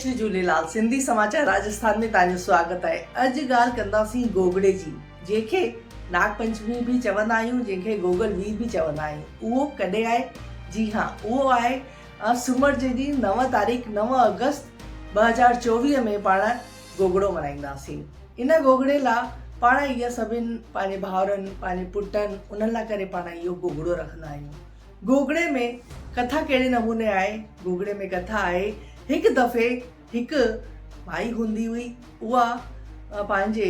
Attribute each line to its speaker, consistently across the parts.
Speaker 1: جئي جهوليلال سنڌي سماچار راجسٿان ۾ توهان جو سواگت آهي اڄ ڳالهه ڪنداسين گوگڙي جي جنهن کي ناگ پنچمي به چوندا آهيون جنهن کي گوگل وير به چوندا آهيون اهو ڪڏهن آهي جي ها اهو آهي سومر جي ڏينهن نو تاريخ نو آگسٽ 2024 ۾ پاڻ گوگڙو ملهائينداسين ان گوگڙي لا پاڻ اها سڀن پنهنجي ڀائرن پنهنجي پٽن انهن لا ڪري پاڻ اهو گوگڙو رکندا آهيون گوگڙي ۾ ڪٿا ڪهڙي نموني آهي؟ گوگڙي ۾ ڪٿا آهي، هڪ دفعي هڪ مائي هوندي هئي، اها پنهنجي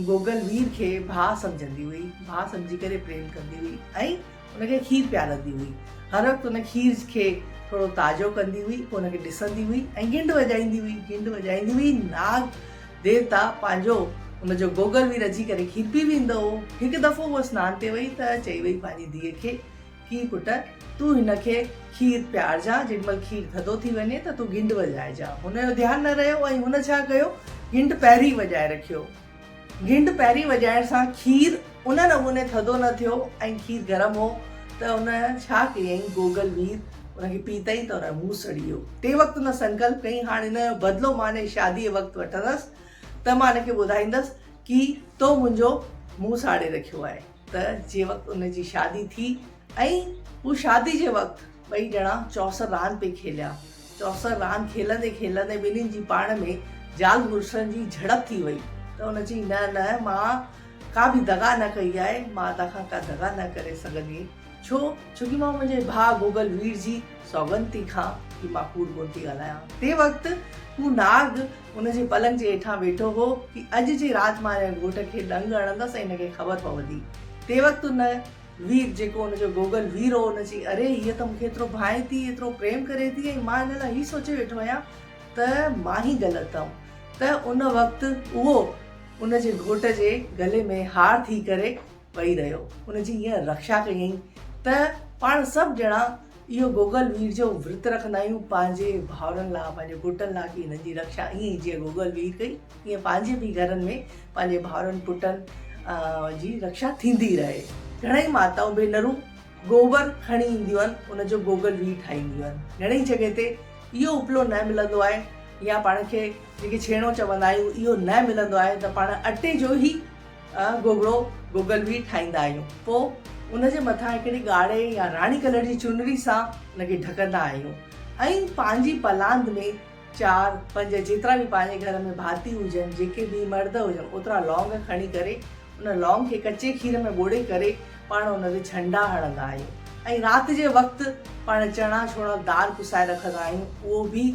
Speaker 1: گوگل وير کي ڀاء سمجهندي هئي، ڀاء سمجهي ڪري پريم ڪندي هئي ۽ ان کي کير پيارندي هئي. هر وقت ان کير کي ٿورو تازو ڪندي هئي، پوء ان کي ڏسندي هئي ۽ گهنڊ وڄائيندي هئي، گهنڊ وڄائيندي هئي، ناگ ديوتا پنهنجو ان جو گوگل وير اچي ڪري کير پي ويندو هو. هڪ دفعو هوء سنان تي وئي ته چئي وئي پنهنجي ڌيء کي ڪي پٽ تون هن کي کير پيارجان، جيڏي مهل کير ٿڌو ٿي وڃي ته تون گهنڊ وڄائجان. هن جو ڌيان نه رهيو ۽ هن ڇا ڪيو گهنڊ پهرين وڄائي رکيو. گهنڊ پهرين وڄائڻ سان کير ان نموني ٿڌو نه ٿيو ۽ کير گرم هو ته هن ڇا ڪيائين گوگل وير ان کي پيتائين ته هن جو منهن سڙي ويو. تنهن وقت هن سنڪلپ ڪيائين هاڻ هن جو بدلو مان هن جي شاديء وقت وٺندس ته مان هن کي ٻڌائيندس ڪي تو منهنجو منهن ساڙي رکيو آهي. ته جي وقت ان جي شادي ٿي ۽ هو شادي جي وقت ٻئي ڄڻا چوسر راند پئي کيليا. چوسر راند کيلندي کيلندي ٻنهين جي پاڻ ۾ زال مڙسن جي جهڙپ ٿي وئي ته ان چيائين نه نه مان ڪا به دغا نه ڪئي آهي مان توکان ڪا دغا نه ڪري سگهندي ڇو ڇو ڪي مان منهنجي ڀاء گوگل وير جي سوڳنڌ ٿي کان ڪي مان ڪوڙ ڪونه ٿي ڳالهايان. تنهن وقت هو ناگ ان جي پلنگ جي هيٺان ويٺو هو ڪي اڄ جي رات مان هن گهوٽ کي ڏنگ هڻندس ۽ هن کي خبر پوندي. تنهن وقت ان وير جيڪو ان جو گوگل وير هو ان چيائين اري هيء ته مون کي ايترو ڀانئي ٿي، ايترو پريم ڪري ٿي ۽ مان هن لاء هي سوچي ويٺو آهيان ته مان ئي غلط هئم ته ان وقت اهو ان جي گهوٽ جي گلي ۾ هار ٿي ڪري ويهي رهيو. ان جي ائين رکشا ڪيائين ته پاڻ سڀ ڄڻا اهو گوگل وير جو ورت رکندا آهيون پنهنجي ڀائرن لاء پنهنجي پٽن لاء ڪي هنن جي رکشا ائين ئي جيئن گوگل وير ڪئي ائين پنهنجي به گهرن ۾ پنهنجي ڀائرن پٽن جي رکشا ٿيندي رهي. گهڻئي ماتائون ڀينرون گوبر کڻي اينديون آهن ان جو گوگل وير ٺاهينديون آهن. گهڻئي جڳهه تي اهو اپلو نه ملندو آهي يا پاڻ کي جيڪي ڇيڻو چوندا آهيون اهو نه ملندو آهي ته پاڻ اٽي جو ئي گوگڙو، گوگل به ٺاهيندا آهيون. پوء ان جي مٿان هڪڙي ڳاڙهي يا راڻي ڪلر جي چونري سان ان کي ڍڪندا آهيون ۽ پنهنجي پلاند ۾ چار پنج جيترا به پنهنجي گهر ۾ ڀاتي هجن جيڪي به مرد هجن اوترا لونگ کڻي ڪري ان لونگ کي ڪچي کير ۾ ٻوڙي ڪري پاڻ ان تي ڇنڊا هڻندا آهيون ۽ رات جي وقت پاڻ چڻا ڇوڻا دال پسائي رکندا آهيون اهو به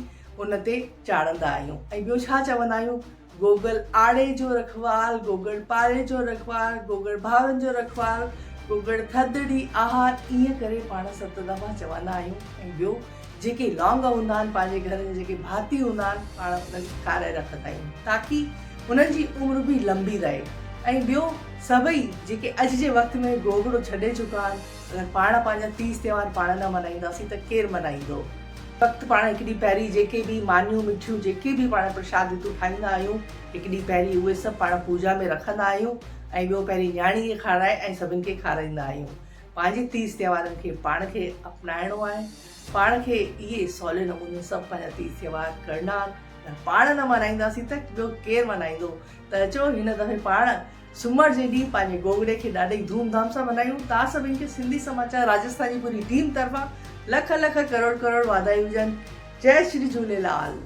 Speaker 1: ان تي چاڙهندا آهيون ۽ ٻيو ڇا چوندا آهيون گوگل آڙي جو رکوال، گوگڙ پاڙي جو رکوال، گوگڙ ڀائرن جو رکوال، گوگڙ ٿڌڙي آهار ائين ڪري پاڻ ست دفعا چوندا آهيون ۽ ٻيو جيڪي لونگ هوندا آهن پنهنجي گهر جا جيڪي ڀاتي هوندا آهن پاڻ انهن کي کارائي رکندا آهيون تاڪي انهن جي عمر به لنبي رهي ۽ ٻيو سڀئي جيڪي اڄ جي وقت ۾ گوگڙو ڇڏي چڪا آهن اگر پاڻ پنهنجا تيج تهوار پاڻ نه ملهائينداسين ته ڪير ملهائيندو؟ وقت پاڻ هڪ ڏينهن پهرين جيڪي به مانيون مٺيون جيڪي به پاڻ پرشاد رتون ٺاهيندا آهيون هڪ ڏينهن پهرين اهي سڀ پاڻ پوڄا ۾ رکندا آهيون ۽ ٻيو پهرين نياڻي کي کارائي ۽ سڀن کي کارائيندا آهيون پنهنجي تيج تهوارن کي پاڻ کي اپنائڻو آهي پاڻ کي اهي سولي نموني سڀ پنهنجا تيج تهوار ڪرڻا آهن اگر پاڻ نه ملهائينداسين ته ٻيو ڪير ملهائيندو ته اچو هن دفعي پاڻ سومر جي ڏينهن پنهنجي گوگڙي کي ڏاڍي ڌوم ڌام سان ملهايون. توهان سڀني کي سنڌي سماچار راجسٿان جي پوري ٽيم طرفان لک لک ڪروڙ ڪروڙ واڌايون هجن. جئي شري جهوليلال.